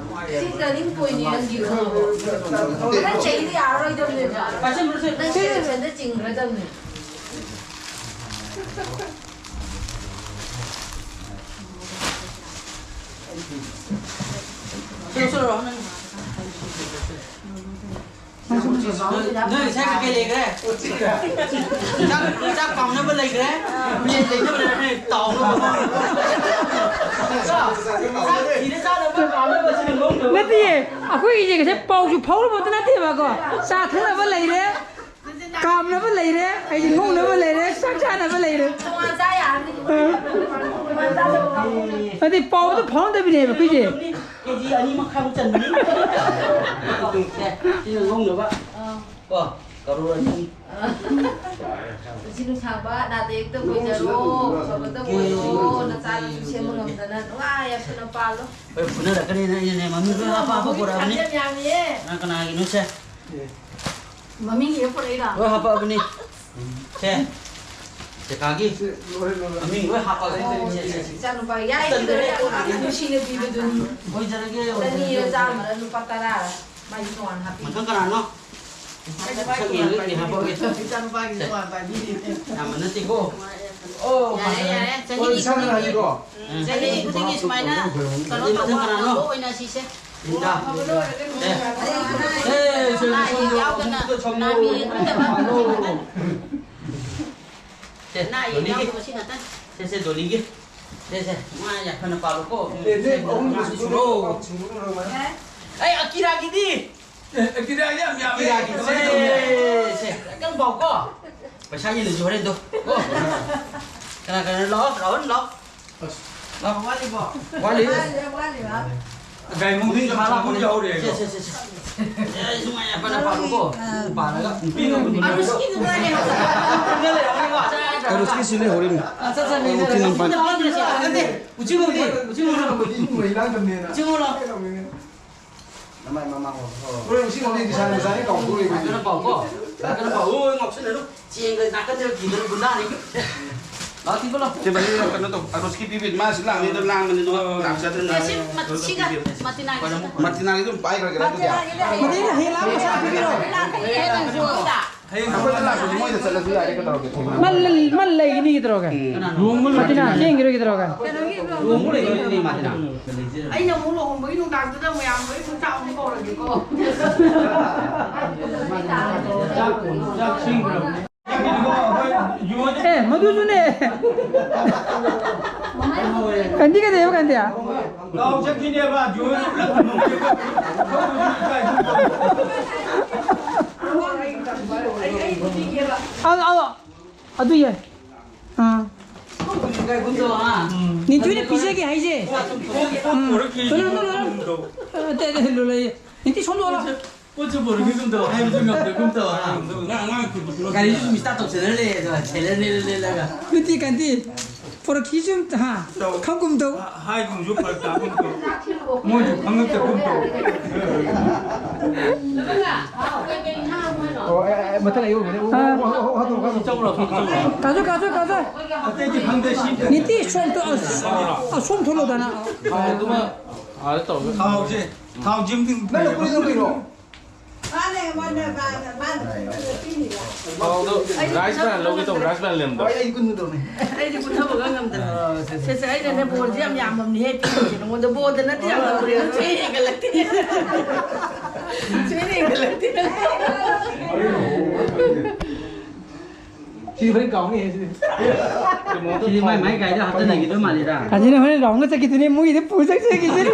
ꯁꯤ ꯇꯔꯅꯤꯡ ꯄꯣꯏꯟꯅꯦ ꯅꯪꯒꯤ, ꯈꯪꯉꯕꯣ? ꯃꯊꯪ ꯆꯍꯤꯗꯤ ꯌꯥꯔꯔꯣꯏꯗꯕꯅꯦꯕ꯫ ꯅꯪ ꯁꯦꯂꯦꯛꯁꯟꯗ ꯆꯤꯡꯈ꯭ꯔꯗꯕꯅꯦ꯫ ꯁꯤꯂꯣ, ꯁꯤꯂꯣ, ꯅꯪ꯫ ꯅꯣꯏ ꯉꯁꯥꯏ ꯀꯩꯀꯩ ꯂꯩꯈ꯭ꯔꯦ? ꯆꯥꯛ, ꯆꯥꯛ ꯀꯥꯝꯅꯕ ꯂꯩꯈ꯭ꯔꯦ? ꯄ꯭ꯂꯦꯠ ꯂꯩꯅꯕ ꯂꯩꯈ꯭ꯔꯦ? ꯇꯥꯎꯅꯕ꯫ ꯆꯥꯛ ꯊꯤꯔ ꯆꯥꯅꯕ ꯀꯥꯝꯅꯕ ꯁꯤꯅ ꯂꯧꯅꯕ꯫ ꯅꯠꯇꯤꯌꯦ, ꯑꯩꯈꯣꯏꯒꯤꯁꯦ ꯉꯁꯥꯏ ꯄꯥꯎꯁꯨ ꯐꯥꯎꯔꯨꯕꯇ ꯅꯠꯇꯦꯕꯀꯣ꯫ ꯆꯥ ꯊꯛꯅꯕ ꯂꯩꯔꯦ, ꯀꯥꯝꯅꯕ ꯂꯩꯔꯦ, ꯑꯩꯗꯤ ꯉꯧꯅꯕ ꯂꯩꯔꯦ, ꯆꯥꯛ ꯆꯥꯅꯕ ꯂꯩꯔꯦ꯫ ꯇꯣꯉꯥꯟ ꯆꯥ ꯌꯥꯔꯅꯤ꯫ ꯑ꯫ ꯇꯣꯉꯥꯟ ꯆꯥꯗꯕ ꯀꯥꯡꯕꯨꯅ꯫ ꯑꯗꯨꯗꯤ ꯄꯥꯎꯗꯣ ꯐꯥꯎꯅꯗꯕꯤꯅꯦꯕ ꯑꯩꯈꯣꯏꯁꯦ꯫ ꯀꯦꯖꯤ ꯑꯅꯤ ꯃꯈꯥꯏꯃꯨꯛ ꯆꯟꯕꯅꯤ꯫ ꯁꯦ, ꯁꯤꯅ ꯉꯧꯅꯕ꯫ ꯑꯥ꯫ ꯀꯣ, ꯀꯔꯣꯔ ꯑꯅꯤ꯫ ꯑꯥ꯫ ꯄꯨꯟꯁꯤ ꯅꯨꯡꯁꯥꯡꯕ, ꯅꯥꯗ ꯌꯦꯛꯇꯕ ꯑꯣꯏꯖꯔꯣ, ꯑꯐꯕꯇ ꯑꯣꯏꯔꯣ, ꯅꯆꯥꯅꯁꯨ ꯁꯦꯝꯕ ꯉꯝꯗꯅ ꯅꯨꯡꯉꯥꯏ ꯌꯥꯏꯐꯅ ꯄꯥꯜꯂꯣ꯫ ꯍꯣꯏ, ꯐꯨꯅꯔꯛꯀꯅꯤꯅ ꯑꯩꯅꯅꯦ ꯃꯃꯤꯡ ꯂꯣꯏ ꯍꯥꯞꯄ ꯍꯥꯞꯄ ꯄꯨꯔꯛꯑꯕꯅꯤ꯫ ꯌꯥꯝ ꯌꯥꯝꯃꯤꯌꯦ꯫ ꯀꯅꯥ ꯀꯅꯥꯒꯤꯅꯣ ꯁꯦ? ꯃꯃꯤꯡ ꯏꯔ ꯄꯨꯔꯛꯏꯔꯣ? ꯂꯣꯏ ꯍꯥꯞꯄꯛꯑꯕꯅꯤ꯫ ꯁꯦ, ꯁꯦꯀꯥꯒꯤ ꯃꯃꯤꯡ ꯂꯣꯏ ꯍꯥꯞꯄꯛꯑꯕꯅꯤ꯫ ꯁꯦ, ꯁꯦ, ꯁꯦ꯫ ꯏꯆꯥꯅꯨꯄꯥ ꯌꯥꯏ, ꯀꯩꯗꯧꯔꯦ? ꯌꯥꯝ ꯅꯨꯡꯁꯤꯅ ꯄꯤꯕꯗꯨꯅꯤ꯫ ꯑꯣꯏꯖꯔꯒꯦ, ꯆꯅꯤꯔ ꯑꯣꯏꯖꯔꯒꯦ꯫ ꯆꯥꯝꯃꯔ ꯂꯨꯄꯥ ꯇꯔꯥꯔ ꯃꯥꯒꯤ ꯇꯣꯉꯥꯟꯅ ꯍꯥꯞꯄꯤ꯫ ꯃꯊꯪ ꯀꯅꯥꯅꯣ? ꯁꯛ ꯌꯦꯡꯉꯒ ꯏ ꯍꯥꯞꯄꯛꯑꯒꯦ꯫ ꯏꯆꯥꯅꯨꯄꯥꯒꯤ ꯇꯣꯉꯥꯟ ꯄꯥꯏꯕꯤꯔꯤꯅꯦ꯫ ꯌꯥꯝꯕ ꯅꯠꯇꯦꯀꯣ꯫ ꯑꯣ, ꯌꯥꯔꯦ, ꯌꯥꯔꯦ꯫ ꯆꯍꯤ ꯍꯣꯏ, ꯏꯁꯥꯅ ꯈꯨꯗꯤꯡꯒꯤ ꯍꯥꯏꯒꯦꯀꯣ꯫ ꯎꯝ꯫ ꯆꯍꯤ ꯈꯨꯗꯤꯡꯒꯤ ꯁꯨꯃꯥꯏꯅ ꯀꯩꯅꯣ ꯇꯧꯕ ꯃꯊꯪ ꯀꯅꯥꯅꯣ? ꯇꯧꯕ ꯑꯣꯏꯅ ꯁꯤꯁꯦ꯫ ꯂꯤꯟꯗꯥ꯫ ꯑꯦ꯫ ꯑꯦ, ꯁꯣꯝꯗ, ꯑꯅꯥ ꯑꯌꯦꯛ ꯁꯣꯝꯗ, ꯌꯥꯎꯗꯅ ꯁꯣꯝꯗ, ꯁꯣꯝꯗ꯫ ꯅꯥꯃꯤ ꯌꯦꯛꯍꯟꯗꯕ꯫ ꯁꯦ, ꯑꯅꯥ ꯑꯌꯦꯛ ꯗꯣꯂꯤꯒꯤ꯫ ꯌꯥꯎꯗꯕ ꯁꯤ ꯉꯥꯛꯇꯅꯤ꯫ ꯁꯦ, ꯁꯦ, ꯗꯣꯂꯤꯒꯤ꯫ ꯁꯦ, ꯁꯦ, ꯃꯥ ꯌꯥꯝ ꯐꯅ ꯄꯥꯜꯂꯨꯀꯣ꯫ ꯑꯦ, ꯁꯦ, ꯅꯦ, ꯑꯍꯨꯝꯗꯨꯁꯨ ꯑꯉꯥꯡꯁꯨ ꯄꯨꯔꯣ, ꯁꯨꯔꯣ꯫ ꯑꯍꯨꯝꯁꯨ ꯄꯨꯔꯣ, ꯃꯥ꯫ ꯑꯦ, ꯑꯀꯤꯔꯥꯒꯤꯗꯤ? ꯑꯦ, ꯑꯀꯤꯔꯥꯒꯤ ꯌꯥꯝ ꯌꯥꯝꯃꯦ꯫ ꯑꯀꯤꯔꯥꯒꯤ ꯁꯦ, ꯁꯦ, ꯁꯦ, ꯁꯦ, ꯈꯤꯇꯪ ꯄꯥꯎꯀꯣ꯫ ꯄꯩꯁꯥ ꯌꯦꯜꯂꯁꯤ ꯍꯣꯔꯦꯟꯗꯣ꯫ ꯀꯣ꯫ ꯀꯅꯥ ꯀꯅꯥ ꯂꯥꯛꯑꯣ, ꯔꯥꯍꯨꯜ ꯂꯥꯛꯑꯣ꯫ ꯑꯁ꯫ ꯂꯥꯛꯑꯣ, ꯋꯥꯠꯂꯤꯕꯣ? ꯋꯥꯠꯂꯤ꯫ ꯋꯥꯠꯂꯤ, ꯋꯥꯠꯂꯤ, ꯋꯥꯠꯂꯤ꯫ ꯒꯥꯔꯤ ꯃꯅꯨꯡꯗꯒꯤ ꯊꯥ ꯂꯥꯛꯄꯅꯦ꯫ ꯁꯦ, ꯁꯦ, ꯁꯦ, ꯁꯦ꯫ ꯑꯦ, ꯁꯨꯃꯥꯏꯅ ꯄꯥꯜꯂꯨꯀꯣ꯫ ꯄꯥꯜꯂꯒ ꯅꯨꯄꯤꯅ ꯑꯔꯨꯁꯀꯤꯗꯨꯅ ꯂꯩꯍꯧꯔꯤꯕꯅꯤ꯫ ꯑꯔꯨꯁꯀꯤꯁꯤ ꯂꯩꯍꯧꯔꯤꯕꯅꯤ꯫ ꯑ, ꯆꯠ, ꯆꯠ, ꯆꯠ, ꯆꯠ꯫ ꯅꯠꯇꯦ, ꯎꯆꯤꯒꯣꯝꯗꯤ, ꯎꯆꯤꯒꯣꯝ꯫ ꯎꯆꯤꯒꯣꯝ ꯂꯥꯛꯇꯕꯅꯦꯅ꯫ ꯎꯆꯤꯒꯣꯝ ꯂꯥꯛꯑꯣ꯫ ꯅꯃꯥꯏ ꯃꯃꯥꯡ ꯑꯣꯏ꯫ ꯍꯣꯔꯦꯟ ꯎꯆꯤꯒꯣꯝꯗꯤ ꯗꯤꯁꯥꯏꯟ ꯃꯆꯥꯅꯤ ꯀꯥꯎꯊꯣꯛꯎꯔꯦ꯫ ꯐꯖꯅ ꯄꯥꯎꯀꯣ꯫ ꯐꯖꯅ ꯄꯥꯎ꯫ ꯑꯣ, ꯉꯥꯎꯁꯤꯟꯅꯅꯨ꯫ ꯆꯦꯡꯒ ꯅꯥꯀꯟꯗ ꯀꯤꯗꯅ ꯒꯨꯟꯗꯥꯅꯤ꯫ ꯂꯥꯛꯑꯣ, ꯊꯤꯕ ꯂꯥꯛꯑꯣ꯫ ꯁꯦ, ꯚꯥꯏ, ꯀꯩꯅꯣ ꯇꯧ꯫ ꯑꯔꯨꯁꯀꯤ ꯄꯤꯕꯤ꯫ ꯃꯥꯁꯤ ꯂꯥꯡꯉꯤꯗꯣ ꯂꯥꯡꯕꯅꯤ, ꯑꯗꯨꯒ ꯂꯥꯛꯆꯗ꯭ꯔꯦ꯫ ꯁꯤ ꯃ-, ꯁꯤꯒ ꯃꯇꯤꯅꯥꯒꯤꯁꯤꯒ꯫ ꯃꯇꯤꯅꯥꯒꯤꯗꯣ ꯑꯗꯨꯝ ꯄꯥꯏꯈ꯭ꯔꯒꯦ, ꯅꯠꯇ꯭ꯔꯗꯤ꯫ ꯃꯇꯤꯅꯥꯒꯤꯗꯤ ꯍꯌꯦꯡ ꯂꯥꯛꯑꯣ, ꯄꯩꯁꯥ ꯄꯤꯕꯤꯔꯣ꯫ ꯍꯌꯦꯡ ꯑꯩꯈꯣꯏꯗ ꯂꯥꯛꯄꯗꯤ ꯃꯣꯏꯗ ꯆꯠꯂꯁꯨ ꯌꯥꯔꯦ, ꯀꯩꯗꯧꯔꯒꯦ? ꯃꯥ ꯂꯩ-, ꯃꯥ ꯂꯩꯒꯅꯤ, ꯀꯩꯗꯧꯔꯒꯦ? ꯎꯝ꯫ ꯃꯇꯤꯅꯥ ꯆꯦꯟꯈꯤꯔꯣꯏ, ꯀꯩꯗꯧꯔꯒꯦ? ꯂꯨꯍꯣꯡꯕ ꯂꯩꯕꯅꯤꯅꯦ, ꯃꯥꯁꯤꯅ꯫ ꯑꯩꯅ ꯑꯃꯨꯛ ꯂꯨꯍꯣꯡꯕꯒꯤ ꯅꯨꯡꯗꯥꯡꯗꯨꯗ ꯃꯌꯥꯝ ꯂꯣꯏ ꯑꯃꯨꯛ ꯆꯥꯛ ꯑꯃꯨꯛ ꯀꯧꯔꯒꯦꯀꯣ꯫ ꯆꯥꯛ ꯀꯣꯟ-, ꯆꯥꯛ ꯁꯤꯡꯈ꯭ꯔꯕꯅꯦ꯫ ꯑꯦ, ꯃꯗꯨꯁꯨꯅꯦ꯫ ꯀꯟꯗꯤ ꯀꯩꯗꯧꯕ ꯀꯟꯗꯤ? ꯂꯥꯎ ꯆꯠꯈꯤꯅꯦꯕ, ꯖꯣꯏ ꯄꯨꯂꯞ ꯊꯝꯃꯝꯒꯦꯕ꯫ ꯑꯗꯣ, ꯑꯗꯣ, ꯑꯗꯨ ꯌꯥꯏ꯫ ꯑꯥ꯫ ꯅꯤꯇꯨꯅ ꯄꯤꯖꯒꯦ ꯍꯥꯏꯁꯦ꯫ ꯎꯝ꯫ ꯂꯣꯂꯥ, ꯂꯣꯂꯥ, ꯂꯣꯂꯥ꯫ ꯑ, ꯑꯇꯩ, ꯑꯇꯩ, ꯂꯣꯂꯥ, ꯅꯤꯇꯤ ꯁꯣꯝꯗ ꯂꯣꯂꯥ꯫ ꯄꯣꯠꯁꯨ ꯄꯨꯔꯛꯈꯤꯒꯨꯝ ꯇꯧ, ꯍꯥꯏꯕꯁꯨ ꯉꯝꯗꯒꯨꯝ ꯇꯧ, ꯍꯥ? ꯒꯥꯔꯤꯁꯨ ꯁꯨꯝ start ꯇꯧꯁꯟꯅ ꯂꯩ, ꯑꯗꯣ trailer ꯅꯦꯅ ꯂꯦꯜꯂꯒ꯫ ꯅꯠꯇꯦ, ꯀꯥꯟꯇꯤ꯫ ꯄꯨꯔꯛꯈꯤꯁꯨ, ꯍꯥ? ꯈꯪꯒꯨꯝ ꯇꯧ꯫ ꯍꯥꯏꯒꯨꯝꯁꯨ ꯐꯔꯛ ꯇꯥꯒꯨꯝ ꯇꯧ꯫ ꯃꯣꯏꯁꯨ ꯈꯪꯉꯛꯇꯒꯨꯝ ꯇꯧ꯫ ꯑꯣ, ꯑꯦ, ꯑꯦ, ꯃꯊꯪ ꯑꯌꯨꯛ ꯑꯣꯏꯔꯝꯒꯅꯤ꯫ ꯑꯣ, ꯑꯥ꯫ ꯑꯣ, ꯑꯣ, ꯑꯣ, ꯍꯥꯊꯨ, ꯍꯥꯊꯨ꯫ ꯆꯧꯔꯣ, ꯆꯧꯔꯣ꯫ ꯀꯥꯖꯨ, ꯀꯥꯖꯨ, ꯀꯥꯖꯨ꯫ ꯑꯇꯩꯗꯤ ꯈꯪꯗꯦ, ꯁꯤ꯫ ꯅꯤꯇꯤ, ꯁꯣꯝ ꯊꯣꯛ-, ꯑ, ꯑ, ꯁꯣꯝ ꯊꯣꯛꯂꯛꯑꯣ, ꯗꯥꯅ꯫ ꯊꯥꯎꯗꯨꯃ ꯑꯥꯗ ꯇꯧꯔꯒ꯫ ꯊꯥꯎꯁꯦ, ꯊꯥꯎꯁꯦ ꯑꯝꯇꯪ ꯅꯪꯅ ꯄꯨꯔꯤꯗꯣ ꯀꯩꯅꯣ? ꯃꯥꯅꯦ, ꯃꯥꯅꯦ, ꯃꯥꯅꯦ, ꯃꯥꯅꯦ꯫ ꯊꯥꯎꯗꯣ rice bran ꯂꯧꯒꯦ ꯇꯧꯕ, rice bran ꯂꯩꯔꯝꯗꯕ꯫ ꯍꯣꯏ, ꯑꯩ ꯀꯨꯟ ꯇꯧꯅꯤ꯫ ꯑꯩꯗꯤ ꯀꯨꯟꯊꯕꯒ ꯉꯝꯗꯅ꯫ ꯑꯥ, ꯁꯦ, ꯁꯦ꯫ ꯁꯦ, ꯁꯦ, ꯑꯩꯅꯅꯦ ꯕꯣꯜꯁꯦ ꯌꯥꯝ ꯌꯥꯝꯃꯝꯅꯤꯍꯦ ꯄꯤꯔꯤꯁꯦ ꯅꯉꯣꯟꯗ꯫ ꯕꯣꯜꯗ ꯅꯠꯇꯦ ꯌꯥꯝ ꯇꯧꯔꯦ꯫ ꯁꯨꯡꯍꯦꯟ ꯍꯦꯟꯒꯠꯂꯛꯇꯦ꯫ ꯁꯨꯡꯍꯦꯟ ꯍꯦꯟꯒꯠꯂꯛꯇꯦ꯫ ꯁꯤꯗꯤ ꯍꯣꯔꯦꯟ ꯀꯥꯎꯅꯤ ꯍꯥꯏ, ꯁꯤꯗꯤ꯫ ꯁꯤꯗꯤ ꯃꯥꯏ, ꯃꯥꯏ ꯒꯥꯔꯤꯗ ꯍꯥꯞꯆꯤꯟꯅꯈꯤꯗꯣꯏ ꯃꯥꯜꯂꯤꯗ꯫ ꯀꯥꯖꯤꯅ ꯍꯣꯔꯦꯟ ꯔꯥꯎꯟꯒ ꯆꯠꯈꯤꯗꯣꯏꯅꯦ, ꯃꯣꯏꯒꯤꯗꯤ ꯄꯨ ꯆꯠꯈꯤꯗꯣꯏꯅꯦ꯫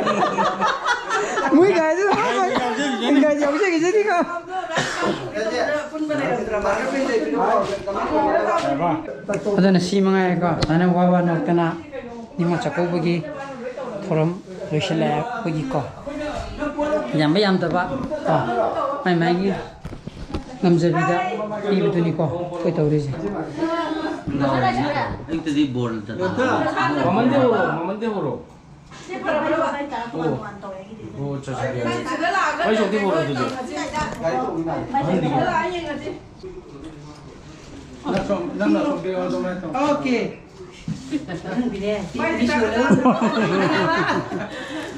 ꯃꯣꯏ ꯒꯥꯔꯤꯗ ꯍꯥꯞꯄ-, ꯒꯥꯔꯤ ꯌꯥꯎꯖꯈꯤꯁꯅꯤꯀꯣ꯫ ꯑꯗꯨꯅ ꯁꯤ ꯃꯉꯥꯏꯔꯦꯀꯣ, ꯁꯨꯃꯥꯏꯅ ꯋꯥ ꯋꯥ ꯅꯣꯛꯇꯅ ꯅꯤꯉꯣꯜ ꯆꯥꯛꯀꯧꯕꯒꯤ ꯊꯧꯔꯝ ꯂꯣꯏꯁꯤꯜꯂꯛꯑꯦ ꯑꯩꯈꯣꯏꯒꯤꯀꯣ꯫ ꯌꯥꯝꯕ ꯌꯥꯝꯗꯕ ꯀꯣ, ꯃꯥꯏ ꯃꯥꯏꯒꯤ ꯉꯝꯖꯕꯤꯗ ꯄꯤꯕꯗꯨꯅꯤꯀꯣ ꯑꯩꯈꯣꯏ ꯇꯧꯔꯤꯁꯦ꯫ ꯑꯌꯨꯛꯇꯗꯤ ꯕꯣꯜ ꯆꯠꯄ꯫ ꯃꯃꯟꯗꯤ ꯍꯧꯔꯣ, ꯃꯃꯟꯗꯤ ꯍꯧꯔꯣ꯫ ꯑꯣ, ꯑꯣ, ꯑꯠꯆꯥ, ꯑꯠꯆꯥ, ꯌꯥꯏ꯫ ꯑꯩ ꯁꯣꯝꯗꯤ ꯍꯧꯔꯣ ꯑꯗꯨꯗꯤ꯫ ꯑꯍꯟꯗꯤ꯫ ꯅꯪ ꯁꯣꯝ, ꯅꯪꯅ ꯁꯣꯝ ꯄꯤꯔꯛꯑꯣ, ꯑꯗꯨꯃꯥꯏꯅ ꯇꯧ꯫ ꯑꯣꯀꯦ꯫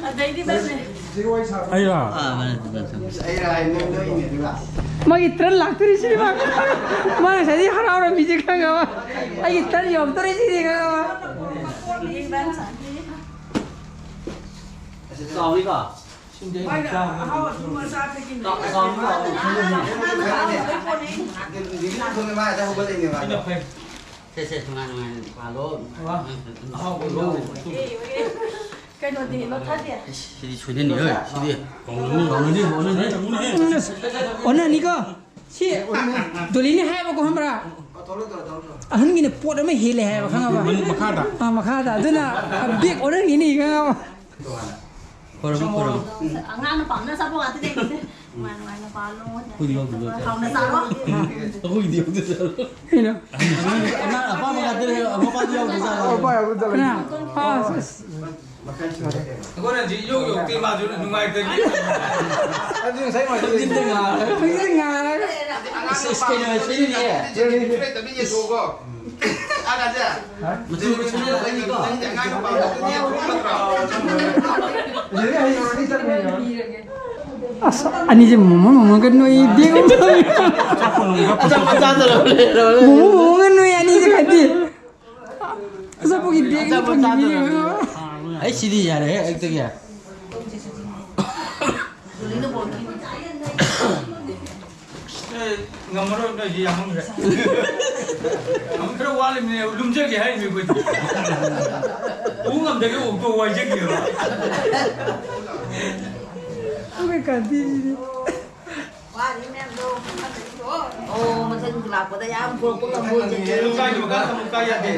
ꯑꯗꯩꯗꯤ ꯅꯪꯅꯦ꯫ ꯑꯩꯔꯣ? ꯑꯥ, ꯃꯥꯅꯦ, ꯃꯥꯅꯦ, ꯃꯥꯅꯦ꯫ ꯃꯥꯒꯤ ꯇꯔꯟ ꯂꯥꯛꯇꯣꯔꯤꯁꯤꯗꯤ ꯃꯥ꯫ ꯃꯥ ꯉꯁꯥꯏꯗꯒꯤ ꯍꯔꯥꯎꯔꯝꯃꯤꯁꯦ ꯈꯪꯉꯕ? ꯑꯩꯒꯤ ꯇꯔꯟ ꯌꯧꯔꯛꯇꯣꯔꯤꯁꯤꯗꯤ ꯈꯪꯉꯕ? ꯆꯥꯎꯏꯀꯣ? ꯃꯥꯏꯅ ꯑꯍꯥꯎ ꯑꯊꯨꯝ ꯃꯆꯥ ꯊꯛꯈꯤꯕꯅꯦ꯫ ꯁꯦ, ꯁꯦ, ꯅꯨꯡꯉꯥꯏ ꯅꯨꯡꯉꯥꯏꯅ ꯄꯥꯜꯂꯣ꯫ ꯀꯩꯅꯣꯗꯤ ꯂꯣꯊꯥꯗꯦ꯫ ꯁꯤꯗꯤ ꯁꯣꯏꯗꯅꯤ, ꯍꯣꯏ, ꯁꯤꯗꯤ꯫ ꯑꯣꯟꯅꯅꯤꯀꯣ꯫ ꯁꯤ ꯗꯣꯂꯤꯅꯤ ꯍꯥꯏꯌꯦꯕꯀꯣ, ꯈꯪꯕ꯭ꯔꯥ? ꯑꯍꯟꯒꯤꯅ ꯄꯣꯠ ꯑꯃ ꯍꯦꯜꯂꯦ ꯍꯥꯏꯌꯦꯕ, ꯈꯪꯉꯕ? ꯃꯈꯥꯗ꯫ ꯑꯥ, ꯃꯈꯥꯗ꯫ ꯑꯗꯨꯅ ꯕꯦꯛ ꯑꯣꯟꯅꯈꯤꯅꯤ, ꯈꯪꯉꯕ? ꯈꯣꯏꯔꯝꯃꯣ, ꯈꯣꯏꯔꯝꯃꯣ꯫ ꯑꯉꯥꯡꯅ ꯄꯥꯝꯅ ꯑꯆꯥꯄꯣꯠ ꯉꯥꯛꯇꯅꯦ ꯑꯩꯒꯤꯁꯦ꯫ ꯅꯨꯡꯉꯥꯏ ꯅꯨꯡꯉꯥꯏꯅ ꯄꯥꯜꯂꯣ꯫ ꯑꯩꯈꯣꯏꯗꯤ ꯌꯥꯎꯗꯦ, ꯌꯥꯎꯗꯦ꯫ ꯍꯥꯎꯅ ꯆꯥꯔꯣ꯫ ꯑꯩꯈꯣꯏꯒꯤꯗꯤ ꯌꯥꯎꯗꯦ, ꯆꯥꯔꯣ꯫ ꯀꯩꯅꯣ? ꯑꯉꯥꯡ ꯑꯄꯥꯝꯕ ꯉꯥꯛꯇꯅꯦ, ꯃꯄꯥꯗꯤ ꯌꯥꯎꯗꯦ, ꯆꯥꯔꯣ꯫ ꯃꯄꯥ ꯌꯥꯎꯗꯦ, ꯆꯥꯔꯣ꯫ ꯀꯅꯥ? ꯑꯁ, ꯑꯁ꯫ ꯑꯩꯈꯣꯏꯅ ꯍꯧꯖꯤꯛ ꯌꯧ ꯌꯧꯗꯦ, ꯃꯥꯁꯨ ꯅꯨꯡꯉꯥꯏꯇ꯭ꯔꯗꯤ꯫ ꯑꯗꯨ ꯉꯁꯥꯏ ꯃꯥꯁꯨ ꯍꯧꯖꯤꯛꯇ ꯉꯥꯏꯔꯦ꯫ ꯍꯧꯖꯤꯛꯇ ꯉꯥꯏꯔꯦ꯫ ꯑꯁ, ꯑꯁ, ꯀꯩꯅꯣ, ꯁꯤꯅꯦ꯫ ꯂꯩꯇꯕꯤ ꯌꯦꯟꯊꯣꯛꯑꯣꯀꯣ꯫ ꯃꯆꯨ ꯃꯆꯨ ꯂꯩꯔꯝꯒꯅꯤꯀꯣ꯫ ꯑꯁ, ꯑꯅꯤꯁꯦ ꯃꯣꯃꯣꯟ ꯃꯣꯃꯣꯟꯒ ꯅꯣꯏ ꯕꯦꯒ ꯑꯃ ꯇꯧꯏ꯫ ꯑꯆꯥꯄꯣꯠ ꯆꯥꯗꯅ ꯂꯩꯔꯕꯅꯦ꯫ ꯃꯣꯃꯣꯟ ꯃꯣꯃꯣꯟꯒ ꯅꯣꯏ ꯑꯅꯤꯁꯦ ꯈꯟꯕꯤ꯫ ꯑꯆꯥꯄꯣꯠꯀꯤ ꯕꯦꯒ ꯑꯃ ꯊꯝꯕꯤꯅꯦ꯫ ꯑꯩ ꯁꯤꯗꯤ ꯌꯥꯔꯦꯍꯦ, ꯑꯌꯨꯛꯇꯒꯤ꯫ ꯑꯦ, ꯉꯝꯃꯔꯣꯏ, ꯅꯣꯏꯗꯤ ꯌꯥꯝꯃꯟꯈ꯭ꯔꯦ꯫ ꯑꯃꯨꯛ ꯈꯔ ꯋꯥꯠꯂꯤꯕꯅꯦ, ꯂꯨꯝꯖꯒꯦ ꯍꯥꯏꯔꯤꯅꯦ ꯑꯩꯈꯣꯏꯗꯤ꯫ ꯄꯨ ꯉꯝꯗꯒꯩ ꯑꯣꯛꯇꯣ ꯋꯥꯏꯖꯒꯦꯕ꯫ ꯑꯩꯈꯣꯏ ꯀꯥꯟꯇꯤꯁꯤꯗꯤ꯫ ꯋꯥꯠꯂꯤ ꯃꯌꯥꯝꯗꯣ, ꯃꯊꯪꯗꯁꯨ꯫ ꯑꯣ, ꯃꯊꯪ ꯂꯥꯛꯄꯗ ꯌꯥꯝ ꯄꯨꯔꯛꯄ ꯉꯝꯕ ꯑꯣꯏꯖꯒꯦ꯫ ꯂꯨꯀꯥꯏ ꯂꯨꯀꯥꯏ ꯑꯃꯨꯛ ꯀꯥꯏ ꯌꯥꯗꯦ꯫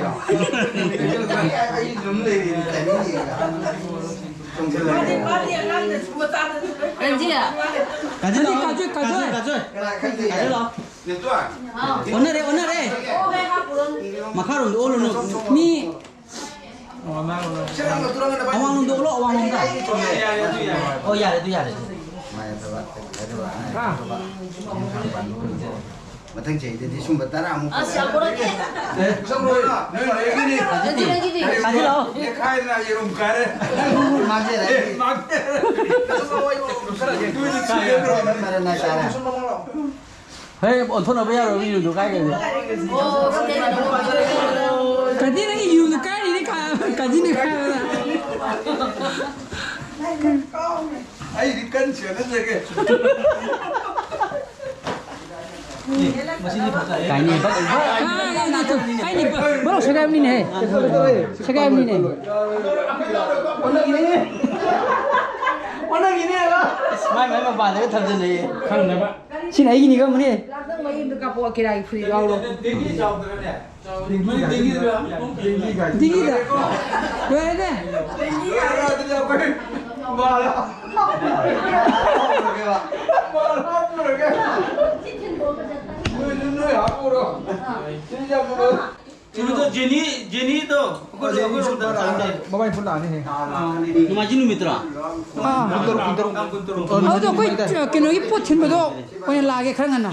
ꯑꯩ ꯑꯗꯨꯝ ꯂꯩꯔꯤꯅꯦ, timing ꯌꯦꯡꯉꯒ꯫ ꯃꯥꯗꯤ, ꯃꯥꯗꯤ ꯑꯉꯥꯡꯗꯁꯨ ꯃꯆꯥꯗꯁꯨ ꯂꯣꯏ ꯀꯥꯖꯤ꯫ ꯀꯥꯖꯤ ꯂꯥꯛꯑꯣ꯫ ꯀꯥꯖꯤ, ꯀꯥꯖꯤ꯫ ꯀꯥꯖꯤ ꯂꯥꯛꯑꯣ꯫ ꯅꯦꯇꯣꯟ꯫ ꯍꯥꯎ꯫ ꯑꯣꯟꯅꯔꯦ, ꯑꯣꯟꯅꯔꯦ꯫ ꯃꯈꯥꯔꯣꯝꯗ ꯑꯣꯜꯂꯨꯅꯨ꯫ ꯃꯤ ꯑꯋꯥꯡꯂꯣꯝꯗ ꯑꯣꯜꯂꯣ, ꯑꯋꯥꯡꯂꯣꯝꯗ꯫ ꯑꯣ, ꯌꯥꯔꯦ, ꯑꯗꯨ ꯌꯥꯔꯦ꯫ ꯃꯊꯪ ꯆꯍꯤꯗꯗꯤ ꯁꯨꯝꯕ ꯇꯔꯥꯃꯨꯛ ꯑꯁ, ꯌꯥꯝ ꯄꯨꯔꯛꯀꯦ꯫ ꯑꯦ, ꯁꯨꯝ ꯂꯣꯏ, ꯅꯣꯏ ꯂꯩꯒꯤꯅꯤ꯫ ꯀꯥꯖꯤ, ꯀꯥꯖꯤ ꯂꯥꯛꯑꯣ꯫ ꯅꯦꯈꯥꯏꯗꯅ ꯌꯦꯔꯨꯝ ꯀꯥꯔꯦ꯫ ꯃꯥꯡꯖꯔꯦ꯫ ꯑꯦ, ꯃꯥꯡꯖꯔꯦ꯫ ꯅꯣꯏꯗꯤ ꯁꯤꯔꯦ꯫ ꯃꯔꯟ ꯅꯥꯏ ꯇꯥꯔꯦ꯫ ꯍꯦ, ꯑꯣꯟꯊꯣꯛꯅꯕ ꯌꯥꯔꯣꯏ, ꯃꯤꯗꯨ ꯀꯥꯏꯒ꯭ꯔꯒꯦ? ꯀꯗꯤ ꯅꯪꯒꯤ ꯌꯨꯗꯨ ꯀꯥꯏꯔꯤꯅꯦ, ꯀꯥ-, ꯀꯗꯤꯅꯦ ꯀꯥꯏꯔꯒ꯫ ꯑꯩꯗꯤ ꯀꯟ ꯁꯦꯟꯅꯖꯒꯦ꯫ ꯀꯥꯏꯅꯤ, ꯕꯛ, ꯕꯛ꯫ ꯑꯥ, ꯑꯥ, ꯑꯥ, ꯑꯥ, ꯀꯥꯏꯅꯤ, ꯕꯛ, ꯕꯛ, ꯁꯦꯒꯥꯏꯕꯅꯤꯅꯦ, ꯍꯦ꯫ ꯁꯦꯒꯥꯏꯕꯅꯤꯅꯦ꯫ ꯑꯣꯟꯅꯒꯤꯅꯦꯕ꯫ ꯃꯥꯏ, ꯃꯥꯏ ꯃꯄꯥꯟꯗꯒ ꯊꯝꯖꯤꯜꯂꯛꯑꯦ꯫ ꯈꯪꯅꯕ꯫ ꯁꯤꯅ ꯑꯩꯒꯤꯅꯤꯒ ꯑꯃꯅꯦ꯫ ꯂꯥꯛꯇꯪ ꯃꯌꯨꯝꯗ ꯀꯥꯄꯣꯛ ꯀꯤꯔꯥꯒꯤ ꯐꯨꯔꯤꯠ ꯌꯥꯎꯔꯣ꯫ ꯗꯦꯡꯒꯤ ꯆꯥꯎꯗ꯭ꯔꯅꯦ? ꯗꯦꯡꯒꯤꯗ꯫ ꯂꯣꯏꯔꯦꯅꯦ꯫ ꯗꯦꯡꯒꯤ ꯍꯥꯏꯔꯣ ꯑꯗꯨꯗꯤ ꯑꯩꯈꯣꯏ ꯃꯥꯔꯥ꯫ ꯃꯥꯔꯥ ꯄꯨꯔꯒ꯫ ꯅꯣꯏꯁꯨ ꯅꯣꯏ ꯍꯥꯞꯄꯨꯔꯣ꯫ ꯁꯤꯗꯤ ꯌꯥꯝ ꯅꯨꯡꯉꯥꯏ꯫ ꯆꯨꯝꯃꯤꯗꯣ, ꯖꯦꯅꯤ, ꯖꯦꯅꯤꯗꯣ, ꯑꯩꯈꯣꯏ, ꯑꯩꯈꯣꯏꯔꯣꯝꯗ ꯆꯥꯡꯗꯦ꯫ ꯃꯕꯥꯅꯤ ꯄꯨꯟꯅ ꯂꯥꯛꯑꯅꯤꯍꯦ꯫ ꯑꯥ, ꯅꯣꯡꯃꯥꯏꯖꯤꯡ ꯅꯨꯃꯤꯠꯇꯔꯣ? ꯑꯥ꯫ ꯀꯨꯟꯇꯔꯨꯛ, ꯀꯨꯟꯇꯔꯨꯛ꯫ ꯇꯥꯡ ꯀꯨꯟꯇꯔꯨꯛ꯫ ꯑꯗꯣ ꯑꯩꯈꯣꯏ, ꯀꯩꯅꯣꯒꯤ ꯄꯣꯠ ꯊꯤꯟꯕꯗꯣ ꯑꯣꯏꯅ ꯂꯥꯛꯑꯒꯦ ꯈꯔ ꯉꯟꯅ꯫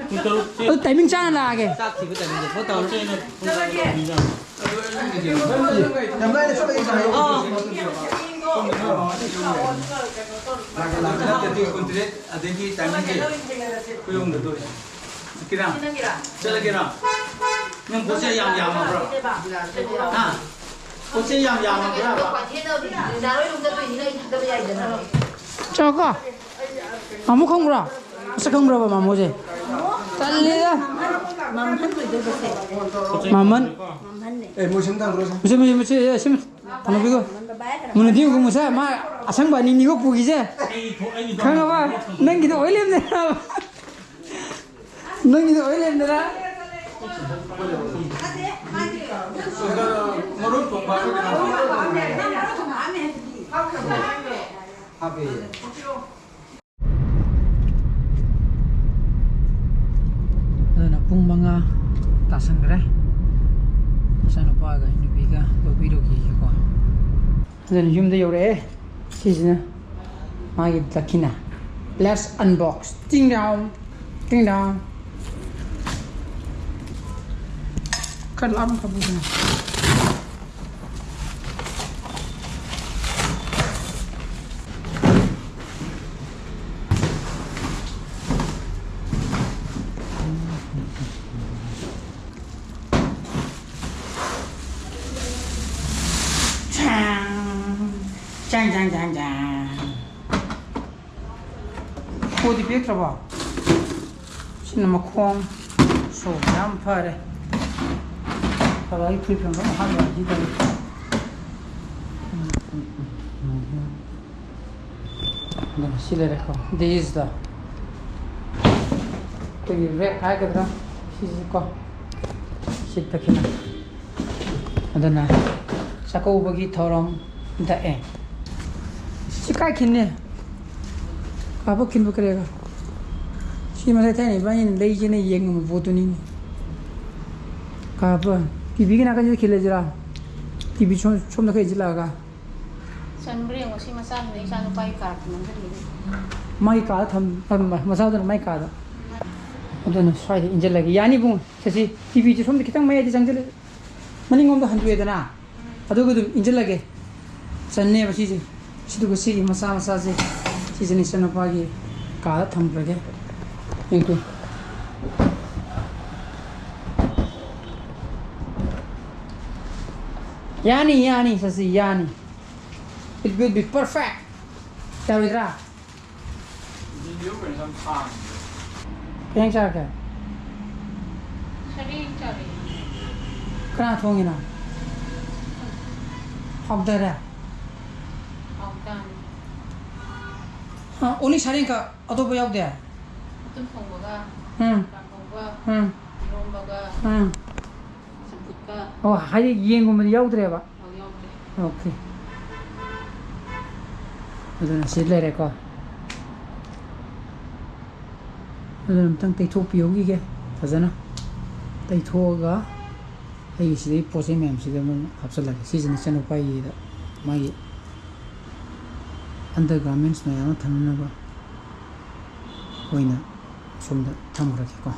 ꯀꯨꯟꯇꯔꯨꯛ꯫ ꯑꯗꯨ timing ꯆꯥꯅ ꯂꯥꯛꯑꯒꯦ꯫ ꯆꯥꯛ ꯊꯤꯕ timingꯗ ꯐꯠ ꯇꯧꯔꯣ꯫ ꯌꯥꯝ ꯂꯥꯏꯅ ꯆꯠꯂꯛꯏ ꯀꯩꯅꯣ꯫ ꯑꯥ꯫ ꯂꯥꯛꯀꯦ, ꯂꯥꯛꯀꯦ꯫ ꯅꯠꯇꯦ, ꯀꯨꯟꯇꯔꯦꯠ ꯑꯗꯒꯤ timingꯁꯦ ꯑꯩꯈꯣꯏ ꯑꯍꯨꯝꯗ ꯇꯧꯔꯤꯁꯦ꯫ ꯀꯤꯔꯥ? ꯆꯠꯂꯒꯦꯔꯥ? ꯅꯪ ꯄꯣꯠ ꯆꯩ ꯌꯥꯝ ꯌꯥꯝꯃꯕ꯭ꯔꯥ? ꯍꯥ? ꯄꯣꯠ ꯆꯩ ꯌꯥꯝ ꯌꯥꯝꯃꯕ꯭ꯔꯥ? ꯆꯥꯎꯀꯣ꯫ ꯃꯥꯃꯣ ꯈꯪꯕ꯭ꯔꯥ? ꯃꯁꯛ ꯈꯪꯕ꯭ꯔꯕ ꯃꯥꯃꯣꯁꯦ? ꯇꯜꯂꯦꯗ꯫ ꯃꯥꯃꯟ꯫ ꯑꯦ, ꯃꯣꯏ ꯁꯨꯝ ꯊꯝꯈ꯭ꯔꯣ, ꯁꯨꯝ꯫ ꯃꯁꯤ, ꯃꯁꯤ, ꯃꯁꯤ, ꯑꯦ, ꯁꯤ ꯊꯝꯃꯕꯤꯀꯣ꯫ ꯃꯨꯟꯅꯗꯤ ꯌꯦꯡꯉꯨꯀꯣ, ꯃꯁꯦ ꯃꯥ ꯑꯁꯪꯕ ꯑꯅꯤꯅꯤꯀꯣ ꯄꯨꯈꯤꯁꯦ꯫ ꯈꯪꯉꯕ? ꯅꯪꯒꯤꯗꯣ ꯑꯣꯏ ꯂꯩꯔꯝꯃꯦ ꯍꯥꯏꯕ꯫ ꯅꯪꯒꯤꯗꯣ ꯑꯣꯏ ꯂꯩꯔꯝꯗꯅ꯫ ꯃꯔꯣꯏ ꯊꯣꯡꯕ꯫ ꯍꯥꯞꯄꯦ꯫ ꯑꯗꯨꯅ ꯄꯨꯡ ꯃꯉꯥ ꯇꯥꯁꯟꯈ꯭ꯔꯦ꯫ ꯏꯆꯥꯅꯨꯄꯥꯒ ꯑꯩ ꯅꯨꯄꯤꯒ ꯂꯧꯕꯤꯔꯨꯈꯤꯒꯦꯀꯣ꯫ ꯑꯗꯨꯅ ꯌꯨꯝꯗ ꯌꯧꯔꯛꯑꯦ꯫ ꯁꯤꯁꯤꯅ ꯃꯥꯒꯤ ꯗꯈꯤꯅꯥ꯫ Let's unbox꯫ ꯇꯤꯡ ꯗꯥꯎ꯫ ꯇꯤꯡ ꯗꯥꯎ꯫ ꯈꯔ ꯂꯥꯞꯅ ꯀꯥꯞꯄꯨꯗꯅ꯫ ꯆꯥꯡ, ꯆꯥꯡ, ꯆꯥꯡ, ꯆꯥꯡ꯫ ꯄꯣꯠꯇꯤ ꯄꯤꯔꯛꯇ꯭ꯔꯕꯣ? ꯁꯤꯅ ꯃꯈꯣꯡ꯫ ꯁꯣ, ꯌꯥꯝ ꯐꯔꯦ꯫ ꯕꯕꯥꯒꯤ ꯐꯨꯔꯤꯠ ꯐꯤꯔꯣꯟ ꯂꯣꯏ ꯍꯥꯞ ꯌꯥꯔꯦ ꯁꯤ ꯇꯧꯔꯦ꯫ ꯑꯗꯨꯅ ꯁꯤ ꯂꯩꯔꯦꯀꯣ꯫ This is the ꯑꯩꯈꯣꯏꯒꯤ rack ꯍꯥꯏꯒꯗ꯭ꯔꯥ? ꯁꯤꯁꯤꯀꯣ꯫ ꯁꯤ ꯗꯈꯤꯅꯥ꯫ ꯑꯗꯨꯅ ꯆꯥꯛꯀꯧꯕꯒꯤ ꯊꯧꯔꯝ ꯗꯛꯑꯦ꯫ ꯁꯤ ꯀꯥꯏ ꯈꯤꯟꯅꯤ? ꯀꯥꯕ ꯈꯤꯟꯕ ꯀꯔꯤꯒ? ꯁꯤ ꯃꯁꯥꯏ ꯊꯥꯏꯅ ꯏꯕꯥꯅꯤꯅ ꯂꯩꯁꯦꯅ ꯌꯦꯡꯉꯝꯕ ꯄꯣꯠꯇꯨꯅꯤꯅꯦ꯫ ꯀꯥꯕ꯫ ꯇꯤꯚꯤꯒꯤ ꯅꯥꯀꯟꯁꯤꯗ ꯈꯤꯜꯂꯁꯤꯔꯥ? ꯇꯤꯚꯤ ꯁꯣꯝ-, ꯁꯣꯝꯗ ꯈꯔ ꯏꯟꯁꯤꯜꯂꯛꯑꯒ꯫ ꯆꯟꯕ꯭ꯔꯥ ꯌꯦꯡꯉꯣ, ꯁꯤ ꯃꯆꯥꯗꯨꯅ ꯏꯆꯥ ꯅꯨꯄꯥꯒꯤ ꯀꯥꯔꯛꯇ ꯅꯝꯁꯤꯜꯂꯤꯅꯦ꯫ ꯃꯥꯒꯤ ꯀꯥꯗ ꯊꯝ-, ꯊꯝ-, ꯃꯆꯥꯗꯨꯅ ꯃꯥꯒꯤ ꯀꯥꯗ꯫ ꯑꯗꯨꯅ ꯁ꯭ꯋꯥꯏꯗ ꯏꯟꯁꯤꯜꯂꯒꯦ꯫ ꯌꯥꯅꯤ ꯏꯕꯨꯡꯉꯣ꯫ ꯁꯦ, ꯁꯤ ꯇꯤꯚꯤꯁꯦ ꯁꯣꯝꯗ ꯈꯤꯇꯪ ꯃꯌꯥꯏꯗ ꯆꯪꯁꯤꯜꯂ-, ꯃꯅꯤꯡꯂꯣꯝꯗ ꯍꯟꯗꯣꯛꯑꯦꯗꯅ, ꯑꯗꯨꯒ ꯑꯗꯨꯝ ꯏꯟꯁꯤꯜꯂꯒꯦ꯫ ꯆꯟꯅꯦꯕ ꯁꯤꯁꯦ꯫ ꯁꯤꯗꯨꯒ ꯁꯤꯒꯤ ꯃꯆꯥ ꯃꯆꯥꯁꯦ, ꯁꯤꯁꯤꯅ ꯏꯆꯥꯅꯨꯄꯥꯒꯤ ꯀꯥꯗ ꯊꯝꯈ꯭ꯔꯒꯦ꯫ ꯌꯦꯡꯉꯨ꯫ ꯌꯥꯅꯤ, ꯌꯥꯅꯤ, ꯁꯁꯤ, ꯌꯥꯅꯤ꯫ It will be perfect. ꯌꯥꯔꯣꯏꯗ꯭ꯔꯥ? ꯚꯤꯗꯤꯑꯣ ꯀꯩꯅꯣ ꯌꯥꯝ ꯁꯥꯡꯉꯦ꯫ ꯀꯩ ꯏꯟꯖꯥꯡ ꯆꯥꯔꯒꯦ? ꯁꯔꯦꯡ ꯆꯥꯔꯛꯑꯦ꯫ ꯀꯅꯥ ꯊꯣꯡꯉꯤꯅꯣ? ꯍꯥꯎꯗꯔꯦ? ꯍꯥꯎꯇꯥꯅꯤ꯫ ꯑ, only ꯁꯔꯦꯡꯈꯛ, ꯑꯇꯣꯞꯄ ꯌꯥꯎꯗꯦ? ꯑꯗꯨꯝ ꯊꯣꯡꯕꯒ, ꯎꯝ꯫ ꯀꯥꯡꯍꯧꯒ, ꯎꯝ꯫ ꯏꯔꯣꯝꯕꯒ, ꯎꯝ꯫ ꯆꯝꯐꯨꯠꯀ꯫ ꯑꯣ, ꯍꯥꯏꯗꯤ ꯌꯦꯟꯒꯨꯝꯕꯗꯤ ꯌꯥꯎꯗ꯭ꯔꯦꯕ? ꯑꯧ, ꯌꯥꯎꯗ꯭ꯔꯦ꯫ Okay꯫ ꯑꯗꯨꯅ ꯁꯤ ꯂꯩꯔꯦꯀꯣ꯫ ꯑꯗꯨꯅ ꯑꯝꯇꯪ ꯇꯩꯊꯣꯛꯄꯤꯍꯧꯈꯤꯒꯦ ꯐꯖꯅ꯫ ꯇꯩꯊꯣꯛꯑꯒ ꯑꯩꯒꯤ ꯁꯤꯗꯩ ꯄꯣꯠ ꯆꯩ ꯃꯌꯥꯝꯁꯤꯗ ꯑꯃꯨꯛ ꯍꯥꯞꯆꯤꯜꯂꯒꯦ꯫ ꯁꯤꯁꯤꯅ ꯏꯆꯥꯅꯨꯄꯥꯒꯤꯗ ꯃꯥꯒꯤ undergarments ꯃꯌꯥꯝ ꯑꯃ ꯊꯝꯅꯅꯕ ꯑꯣꯏꯅ ꯁꯣꯝꯗ ꯊꯝꯈ꯭ꯔꯒꯦꯀꯣ꯫